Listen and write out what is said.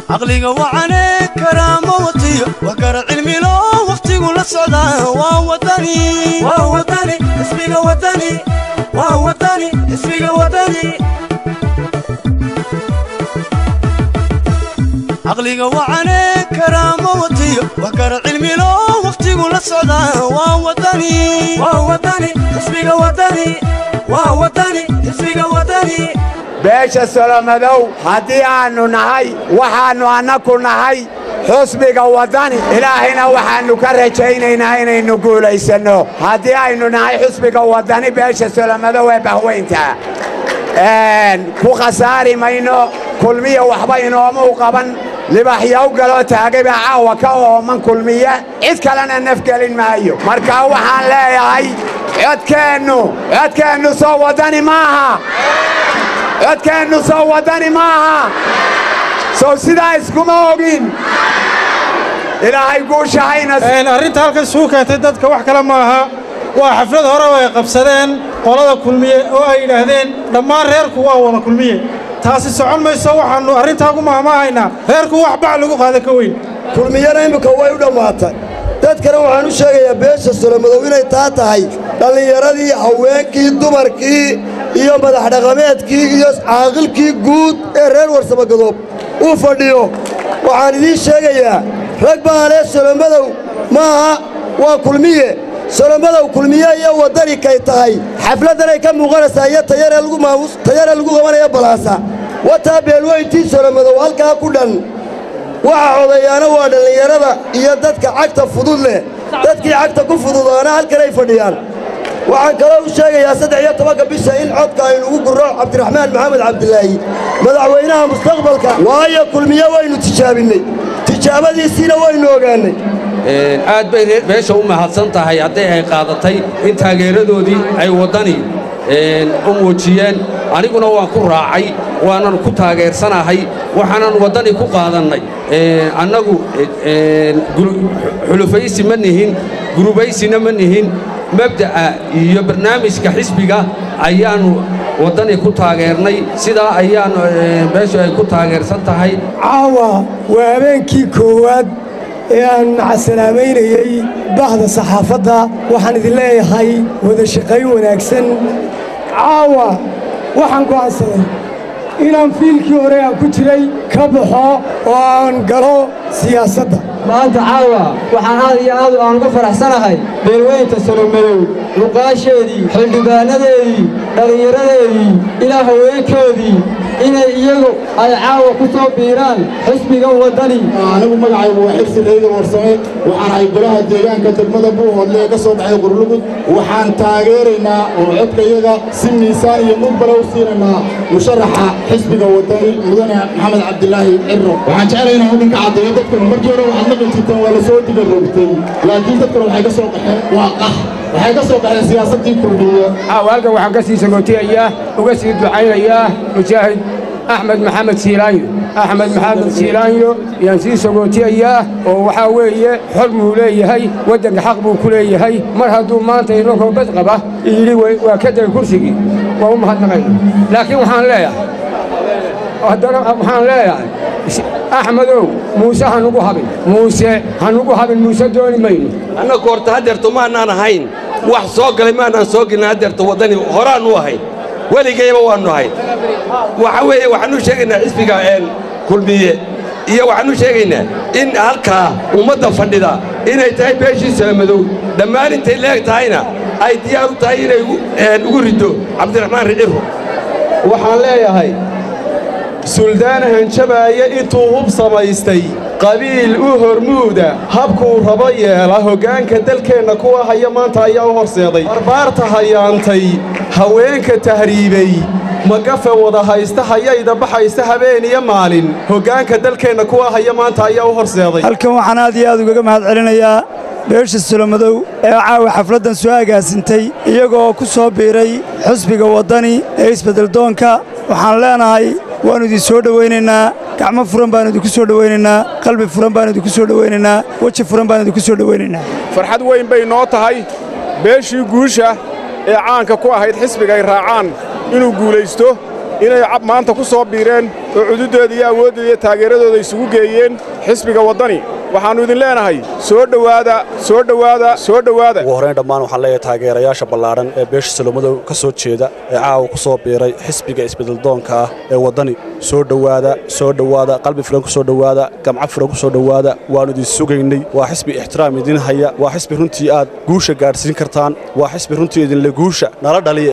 Caqliga wacane karaamo watiyo wax gara cilmilo waqtigu la socdaa waa wadani waa wadani xisbiga wadani waa wadani xisbiga wadani. Caqliga wacane karaamo watiyo wax gara cilmilo waqtigu la socdaa waa wadani waa wadani xisbiga wadani waa wadani xisbiga wadani. Beesha Solomadow haddii aannu nahay waxaannu annaku nahay xusbiga waddani, ilaahayna waxaannu ka rajaynaynaa inaynu guulaysanno. Haddii aynu nahay xusbiga waddani beesha Solomadow ee bahweynta ku khasaari mayno. Kulmiya waxba inoomuu qaban, libaxyaw galoo taagay baa caawa ka ooman kulmiye, cid kalena nafgelin maayo. Marka waxaan leeyahay codkeennu codkeennu soo waddani maaha, codkeennu soo waddani maaha, sow sidaa iskuma ogin. Ilaahay guusha hayna. Arrinta halkan isugu keentay dadka wax kale maaha, waa xaflad hore oo ay qabsadeen qolada kulmiye oo ay yidhaahdeen dhammaan reerku waa wada kulmiye. Taasi socon mayso, waxaannu arrintaa ku maahmaahaynaa reerku wax bac lagu qaada ka weyn. Kulmiyana imminka way u dhammaatay. Dadkana waxaan u sheegayaa beesha Solomadow inay taa tahay dhallinyaradii, haweenkii, dumarkii iyo madax dhaqameedkii iyo caaqilkii guud ee reer Warsamagadoob uu fadhiyo. Waxaan idiin sheegayaa rag baa leh Solomadow maaha waa kulmiye. Solomadow kulmiye iyo waddani kay tahay xafladdanay ka muuqanaysaa iyo tayaree lagu maamus tayaree lagu qabanaya balaasa wataa beelweyntii Solomadow halkaa ku dhan. Waxa codayaana waa dhallinyarada iyo dadka cagta fudud leh, dadkii cagta ku fududaana halkanay fadhiyaan. Waxaan kaloo u sheegayaa 13-ka bisha in codka aynu ugu gurro Cabdiraxmaan Maxamed Cabdilaahi madaxweynaha mustaqbalka, waayo kulmiye waynu tijaabinnay, tijaabadiisiina waynu ogaannay. Aad bay beesha u mahadsan tahay hadday ay qaadatay in taageeradoodii ay waddani u muujiyeen. Aniguna waan ku raacay, waanan ku taageersanahay, waxaanan waddani ku qaadannay. Annagu xulufaysi ma nihin, gurubaysina ma nihin, mabda'a iyo barnaamijka xisbiga ayaannu waddani ku taageernay, sidaa ayaannu beeshu ay ku taageersan tahay. Caawa waa habeenkii koowaad ee aan macasalaameynayey bahda saxaafadda. Waxaan idin leeyahay wada shaqayn wanaagsan. Caawa waxaan go'aansaday inaan fiilkii hore aan ku jiray ka baxo oo aan galo siyaasadda. Maanta caawa waxaan aad iyo aad aan uga faraxsanahay beelweynta Solomadow luqaasheedii, xildhibaanadeedii, dhallinyaradeedii ilaa haweenkoodii inay iyagu ay caawa ku soo biiraan xisbiga waddani. Anigu magacaygu waa Xirsi Reydal Warsame, waxaan ahay golaha deegaanka degmada Buuhoodle ee ka soo baxay Qurlugud. Waxaan taageeraynaa oo codkayaga si miisaan iyo mugbala u siinaynaa musharaxa xisbiga waddani mudane Maxamed Cabdilaahi Cirro. Waxaan jeclay inaan halkan ka caddeeyo dadkan markii hore waxaad maqli jirteen waa la soo diga rogtay, laakiin dadkan waxay ka soo baxeen waa qax, waxay ka soo baxeen siyaasaddii kulmiye. Caawa halkan waxaan ka sii sagootiyayaa uga sii ducaynayaa mujaahid Axmed Maxamed Siilaanyo. Axmed Maxamed Siilaanyo yaan sii sagootiyayaa oo waxaa weeye xor buu leeyahay, waddanka xaq buu ku leeyahay. Mar hadduu maanta inagoo bad qaba yidhi waa ka tegey kursigii, waa u mahadnaqayna. Laakiin waxaan leeyahay haddana waxaan leeyahay Axmedow Muuse ha nugu habin, Muuse ha nugu habin, Muuse dooni mayno. Annagu horta haddeerto maannaan ahayn wax soo galay, maannaan soo gelin haddeerto waddani horaannu ahayn, weligayba waannu ahayn. Waxa weeye waxaannu sheegaynaa xisbiga kulmiye Iyo waxaan u sheegaynaa in halkaa ummadda fadhida inay tahay beeshii Solomadow dhammaan intay leeg tahayna ay diyaar u tahay inay ugu riddo Cabdiraxmaan Ciro. Waxaan leeyahay suldaan hanjabaaya intuu hub samaystay, qabiil u hormuuda, habkuu rabo yeela, hoggaanka dalkeenna kuwa haya maanta ayaa u horseeday. Barbaarta hayaantay, haweenka tahriibay, magafe wada haysta, hayayda baxaysa habeen iyo maalin, hoggaanka dalkeenna kuwa haya maanta ayaa u horseeday. Halkan waxaan aad iyo aad ugaga mahad celinayaa beesha Solomadow ee caawa xafladdan soo agaasintay, iyagoo ku soo biiray xisbiga Waddani ee isbeddeldoonka. Waxaan leenahay waannu idin soo dhowaynaynaa, gacmo furan baannu idinku soo dhowaynaynaa, qalbi furan baannu idinku soo dhowaynaynaa, weji furan baannu idinku soo dhowaynaynaa. Farxad weyn bay noo tahay beeshii guusha ee caanka ku ahayd xisbiga ay raacaan inuu guulaysto inay maanta ku soo biireen oo cududooda iyo awooddooda iyo taageeradooda isugu geeyeen xisbiga Waddani. Waxaannu idin leenahay soo dhowaada, soo dhowaada, soo dhowaada. Ugu horrayn dhammaan waxaan leeyahay taageerayaasha ballaadhan ee beesha Solomadow ka soo jeeda ee caawa ku soo biiray xisbiga isbeddeldoonka ah ee Waddani, soo dhowaada, soo dhowaada, qalbi furan ku soo dhowaada, gamco furan ku soo dhowaada. Waannu idin sugaynay. Waa xisbi ixtiraam idin haya, waa xisbi runtii aad guusha gaadhsiin kartaan, waa xisbi runtii idinle guusha nala dhaliya.